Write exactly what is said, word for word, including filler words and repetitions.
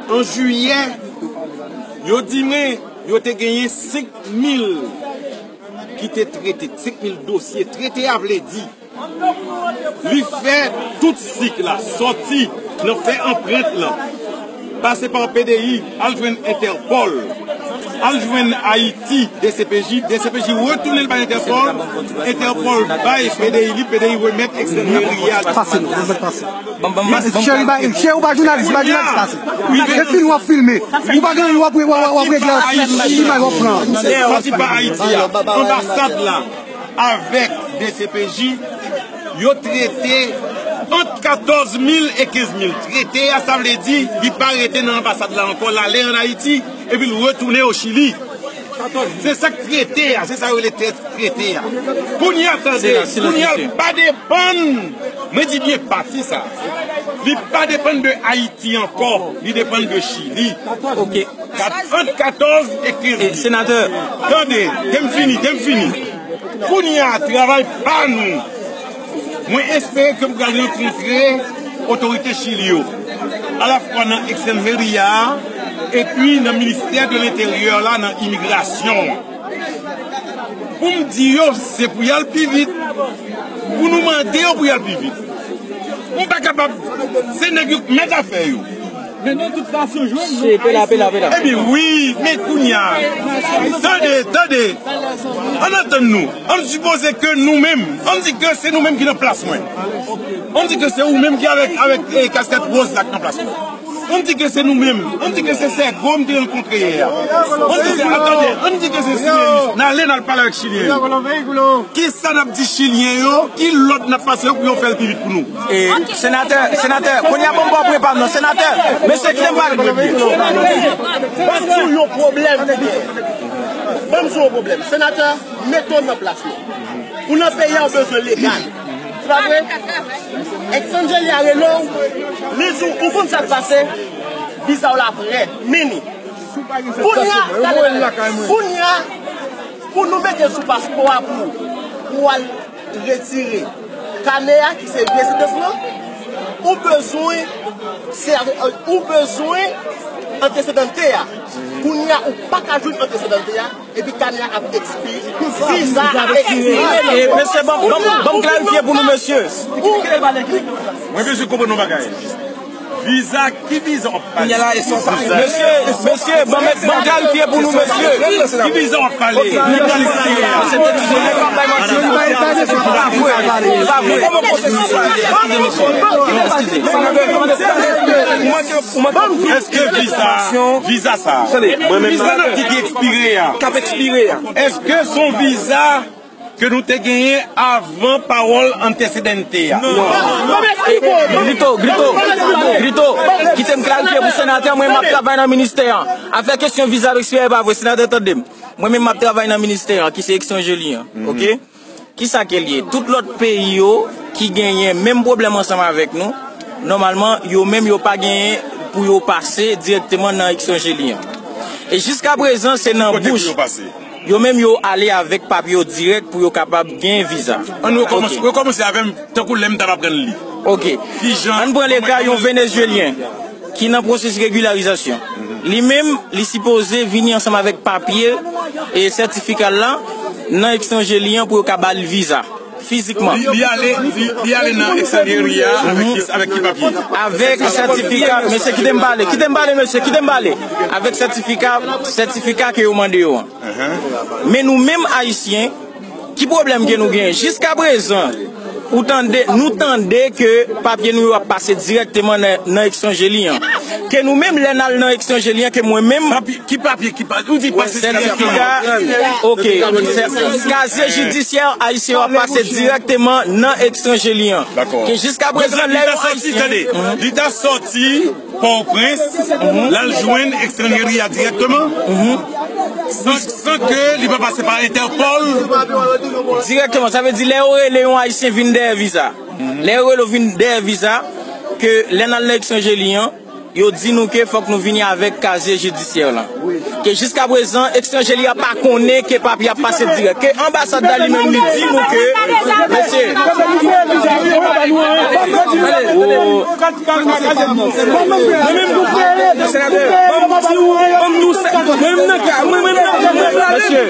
An jiyè, yo di mwen yo te genyen senk mil ki te trete, senk mil dosye. Trete a vle di li fè tout sik la, sòti nan fè anprent lan, pase pa P D I, al jwenn Entèpòl, al jwenn Ayiti, D C P J, D C P J retounen l bay Entèpòl, Entèpòl bay P D I li, P D I remèt Exandre Henry a. Pase nou, nou mèt pase. Cheri, ba, cheri, ou pa jounalis, ou pa jounalis pase. E fini w ap filme. Ou pa gen, w ap, w ap, w ap regle imaj w ap pran. Pati pa Ayiti a, anbasad la avèk D C P J, yo trete ant katòz mil e kenz mil. Trete a, sa vle di, li pa rete nan anbasad la ankò, l ale ann Ayiti, epi l retounen o Chili. Se sa k trete a, se sa yo rele trete a. Kounye a, tande, kounye a, l pa depann, mwen di byen pati sa. Li pa depann de Ayiti ankò, li depann de Chili. Ok. Kat-, ant katòz e kenz. E, senatè. Tande, ke m fini, ke m fini. Kounye a, travay pa nou. Mwen espere ke m pral rankontre otorite Chili yo, alafwa nan Exandre Henry a, epi nan ministè de lenteryè la, nan imigrasyon an. Pou m di yo, se pou y al pi vit. Pou nou mande yo pou y al pi vit. M pa kapab, se nèg yo k mèt afè yo. Men de tout fason, jwenn nou. Pela, pela, pela. Ebyen, wi, men kounye a. Tande, tande. Ann antann nou. Ann sipoze ke nou menm, ann di ke se nou menm ki nan plas mwen. Ann di ke se ou menm ki avèk, avèk, eh, kaskèt wòz la ki nan plas mwen. Ann di ke se nou menm. Ann di ke se Sègo m te rankontre yè a. Ann di se, atande, ann di ke se Simeus. N ale, n al pale avèk Chilyen yo. Kisa n ap di Chilyen yo? Ki lòd n ap pase yo pou yo fè l pi vit pou nou? E, senatè, senatè, kounye a ban m ba w pwen pa m nan, senatè. Mesye, kite m pale. Ban m di w yon pwoblèm ki gen. Ban m di w yon pwoblèm. Senatè, mete w nan plas nou. Ou nan peyi a, ou bezwen legal. Se pa vre? Exandre Henry a rele w, li di w, ou konn sa k pase? Viza w la prè. Mini. Kounye a, kounye a, pou nou mete sou paspò a pou, pou al retire kanè a ki se rezidans lan, ou bezwen sèvi, ou bezwen antesedante a. Kounye a, ou pa ka jwenn antesedante a, epi kanè a ap ekspire. Viza a ekspire. E, mesye, ban, ban, ban m klarifye pou nou, mesye. Mwen bezwen konprann yon bagay. Viza, ki viza w ap pale? Mesye, mesye, ban m, ban m klarifye pou nou, mesye. Ki viza w ap pale? Ki kalite a? Se pa vre, se pa vre. Kòman pwosesis la? Eskize, eskize. Èske viza, viza sa, viza n ap di ki ekspire a, k ap ekspire a, èske se yon viza ke nou te genyen avan pawòl antesedante a? Non. E, Grito, Grito, Grito, kite m klarifye pou senatè, mwen m ap travay nan ministè an. Afè kesyon viza k ekspire, e pa vre, senatè, tande m. Mwen menm m ap travay nan ministè an, ki se Exandre Henry an, ok? Kisa ke l ye? Tout lòt peyi yo ki genyen menm pwoblèm ansanm avèk nou, nòmalman, yo menm yo pa genyen pou yo pase dirèkteman nan Exandre Henry an. E jiska prezan, se nan bouch. Yo menm yo ale avèk papye yo dirèk pou yo kapab gen viza. Ann rekòmanse, ok, rekòmanse avè m tankou lè m t ap aprann li. Ok. Kijan? Ann pran leka yon Venezyelyen ki nan pwosesis regilarizasyon. Li menm, li sipoze vini ansanm avèk papye e sètifika l la nan Exandre Henry an pou yo ka ba l viza. Fizikman. Li, li ale, li, li ale nan Exandre Henry a avèk ki, avèk ki papye? Avèk sètifika, mesye, kite m pale, kite m pale, mesye, kite m pale. Avèk sètifika, sètifika ke yo mande yo an. Men nou menm Ayisyen, ki pwoblèm ke nou genyen? Jiska prezan, ou tande, nou tande ke papye nou yo ap pase dirèkteman nan, nan Exandre Henry an. Ke nou menm, lè n al nan Exandre Henry an, ke mwen menm, Ki papye, ki pa-, ou di pase sètifika, ok, kazye jidisyè ayisyen yo ap pase dirèkteman nan Exandre Henry an. Dakò. Ke jiska prezan, lè yon Ayisyen, tande, li ta sòti Pòtoprens, l al jwenn Exandre Henry a dirèkteman, san, san ke li pa pase pa Entèpòl. Dirèkteman, sa vle di lè yo rele yon Ayisyen vin dèyè viza. Lè yo rele w vin dèyè viza, ke lè n al nan Exandre Henry an, Yo di nou ke fòk nou vini avèk kazye jidisyè la. Ke jiskaprezan, estranjeri a pa konnen ke papye a ap pase dirèk. Ke anbasad la li menm li di nou ke, mesye, mesye,